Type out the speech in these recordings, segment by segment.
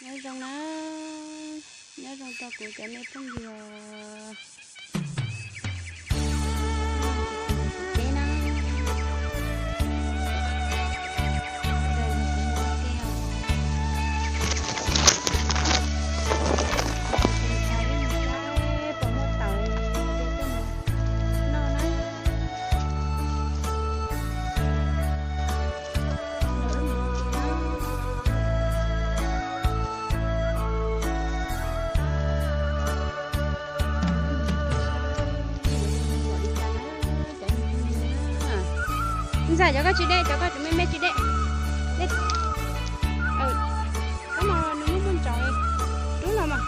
Nyob zoo na, nyob zoo rau kuv cov me phooj ywg. Teb na. Pom muaj taum no na. Ntxawm, cov koj tsis de, cov koj tsis me me tsis de. Koj mas nws muaj muaj ntsaum, rub los mas.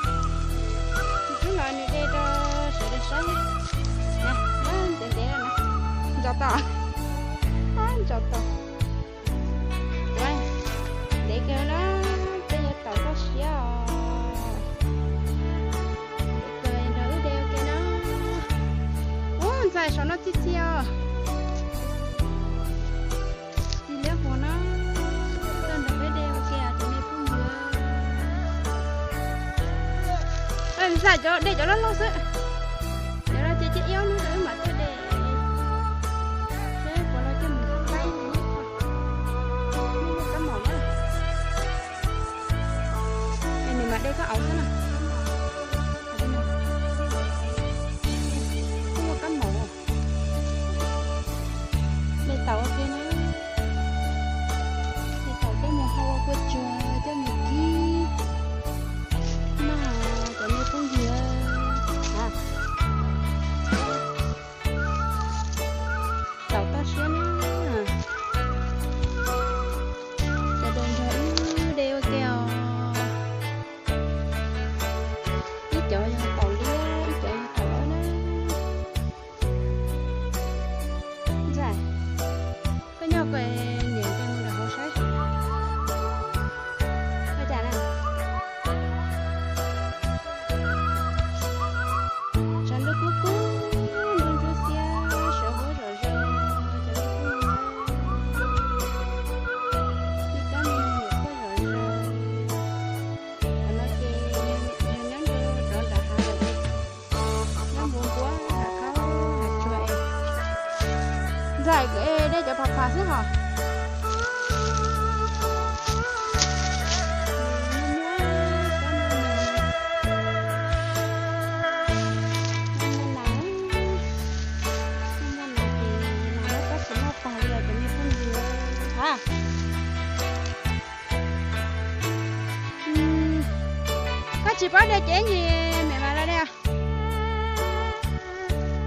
Rub los nws de rau sawv daws saib. Ntev ntev na, ntsaum tau, ntsaum tau. Ntev kawg na, peb yuav taum toj siab os. Ntev kawg, nrog wb de ua ke na. Ub, ntxawm, saum no txi txias os. Txi liab huav na, tuaj nrog peb de ua ke cov me phooj ywg. Ntxawm, cov de cov loj loj xwb. Cov no ces cia ib ob hnub rau wb mam tuaj de. Seb puas los coj mus faib, muaj kab maum na. Es nws mam de koj auv xwb na. Muaj kab maum. De taum ua ke na. De taum coj mus hau ua kua tsuag, coj mus kib noj cov me phooj ywg. Taum toj siab na. Sawv daws nrog wb de ua ke os. Ib cov yog taum liab, ib cov yog taum loj na. Ntxawm, koj nyob koj niam nkawd mus nram hauv saib. Koj cas na? Tshav ntuj kub kub, nruab ntsuab xiab, sawv huab zom zaws, cov me phooj ywg. Tib kab me me nyuam qhuav zom zaws. Qhov no ces nyob nrau rov nram hav lawm, nyob npuav npuav hav khaub hav tsuag es. Ntxawm, de cov pham pham xwb hos. Koj tsis paub de ces ib ntsis mam mam los de.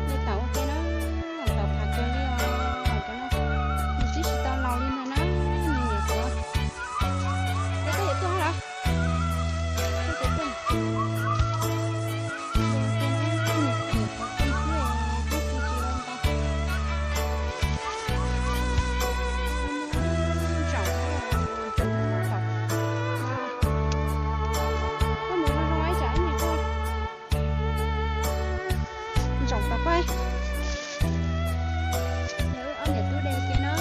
De taum ua ke na, taum pham kawg li os, cov no nws twb tsis tau laus li ntag na, nws niam qhuav. Es koj yuav tuaj los? Koj yuav tuaj. Ntsaum tau pab. Yog wb ob niam tub de ua ke no.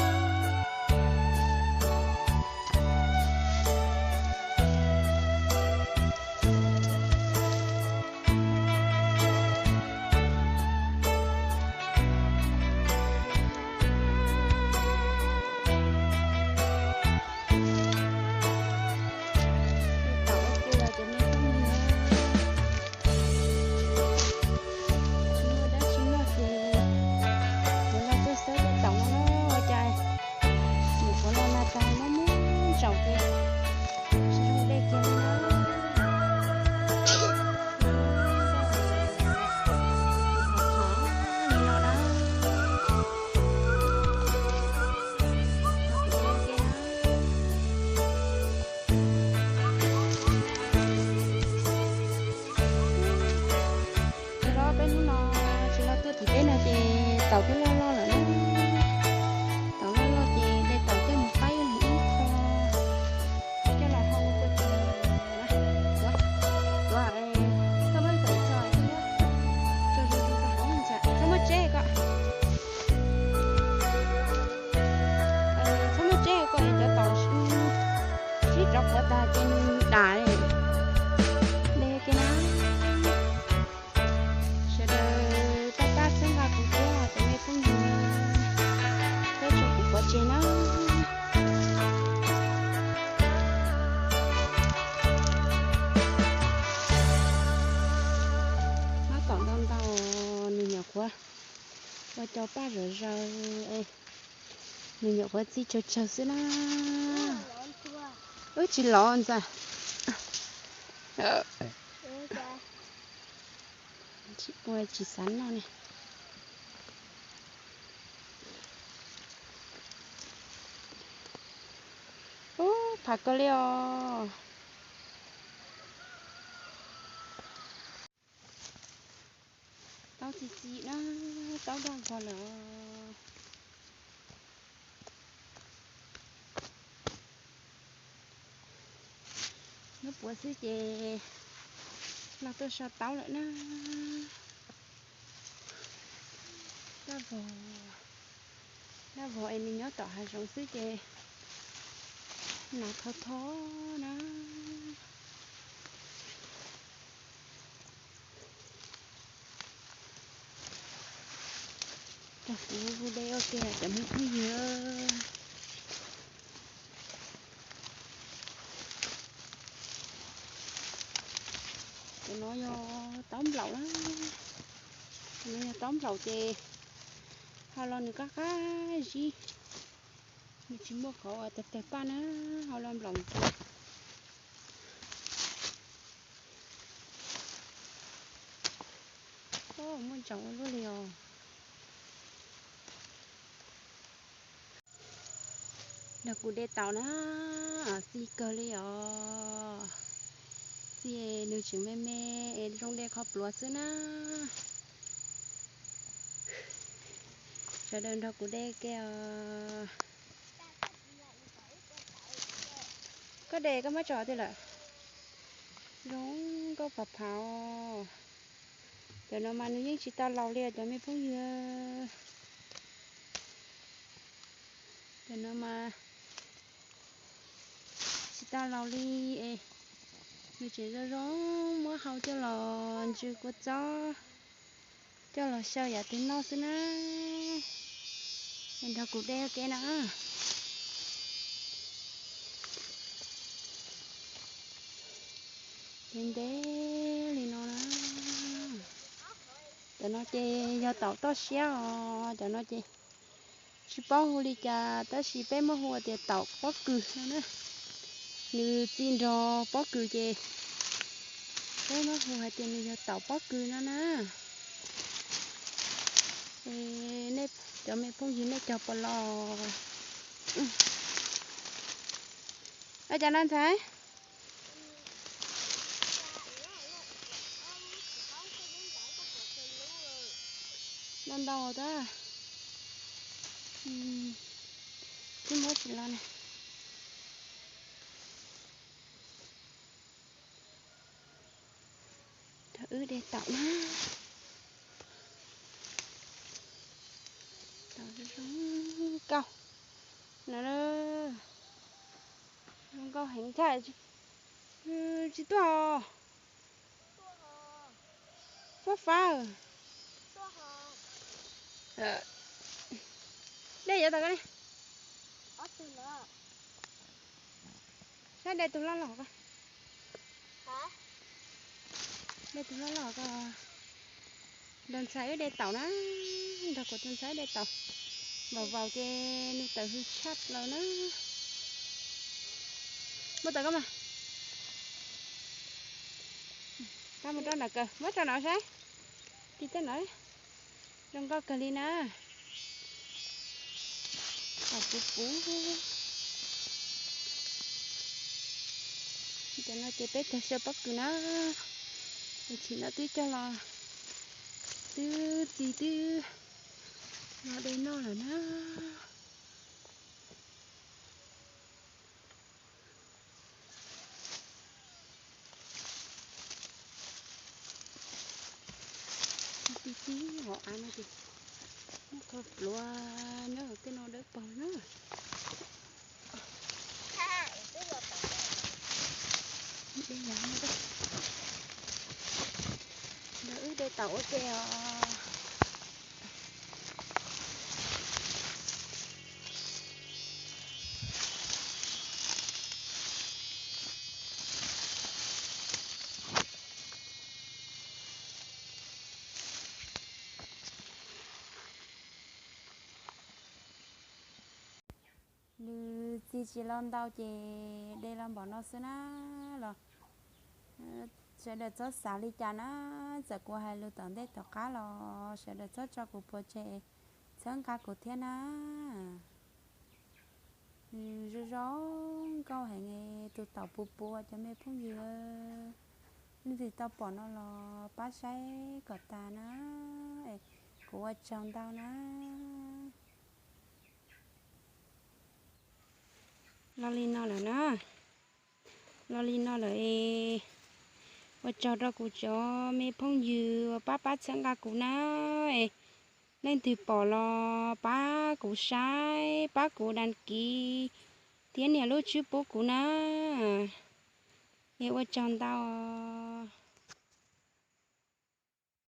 Tsis muaj dab tsi noj ces kuv los tuaj xawb cov taum no na, ua cas nyuam qhuav los nag tas mob mob ntsaum ces tsis zoo de kiag li na. Tsis los peb hnub no, tsis los tuaj tim teb no ces taum twb loj loj lawm na. Taum loj loj ces de taum coj mus faib ib qho. Paj zom zaws, nws nyuam qhuav txi tsawg tsawg xwb na. Wb tsis lov ntxa. Ua tsis xav noj ne. Ub, phav kawg li os. Taub txi txi na, taub daj vog lawm. Hnub puav xwb ces los tuaj so taub lawm na. Daj vog, daj vog es nws nyob tom hav zoov xwb ces hnav thov thov na. Rau kuv hu dej ua ke cov me phooj ywg. Cov no yog taub nplaum na. Cov no yog taub nplaum ces ho los nws qab qab zib. Nws tsis muaj qhov uas tawg tawg paj na, ho los nplaum ces. Muaj ntsaum ua luaj li os. Nrog kuv de taum na, txi kawg li os. Txi nws tseem me me es zoo de qhov pluav xwb na. Sawv daws nrog kuv de ke os. Koj de koj muab tso twg lawm? Zoo nkauj phav phav os. Cov no mas nws yeej tsis tau laus li os cov me phooj ywg. Cov no mas tsis tau laus li es nws tseem zoo zoo muab hau coj los ntsw kua txob, coj los xyaw yam twg noj xwb na. Es nrog kuv de ua ke na. Ntev ntev li no na. Cov no ces yog taum toj siab os, cov no ces tsis paub hu li cas tab sis peb muab hu tias taum pob kws no na. Nws txi nrog pob kws ces peb muab hu hais tias nws yog taum pob kws no na. Es nej cov me phooj ywg nej cog puas los? Ua cas no ntxhais? Ntau ntau tag. Twb muab tsis los ne. Rau wb de taum na. Taum zoo zoo nkauj no, zoo nkauj heev thiab. Tsis tuaj os. Fab fab. Dej yuav tau ko ne. Saib de tus loj loj ko. De tus loj loj ko. Nrog ntxhais wb de taum na. Nrog kuv tus ntxhais wb de taum. Vaus vaus ces nws tawm hws tshaj plaws na. Muab tau ko mas. Rov mus rau nram kawg, muab rau nram saib. Tig tej no. Zoo nkauj kawg li na. Taum puv puv. Cov no ces peb cog xyaw pob kws na. Es chim no twb cog los twb txi twb los de noj lawm na. Tib tib hauv av no ces muaj qhov pluav nyob hauv tej no dawb paug na. Nrog wb de taum ua ke os. Tsis los ntau ces de los npaum no xwb na los. Sawv daws txhob xav li cas na, txawm kuv hais lus tom ntej tom qab los sawv daws txhob tso kuv pov tseg, txhawb nqa kuv thiab na. Zoo zoo nkauj heev tus taum puv puv cov me phooj ywg. Leej twg tau pom no los pab saib kom tas na, kuv ua tsaug ntau na. Los li no lawm na, los li no lawm es ua tsaug rau kuv cov me phooj ywg uas pab pab txhawb nqa kuv na. Leej twg pom los pab kuv saib, pab kuv đăng ký thiab nias lub tswb pub kuv na. Es ua tsaug ntau.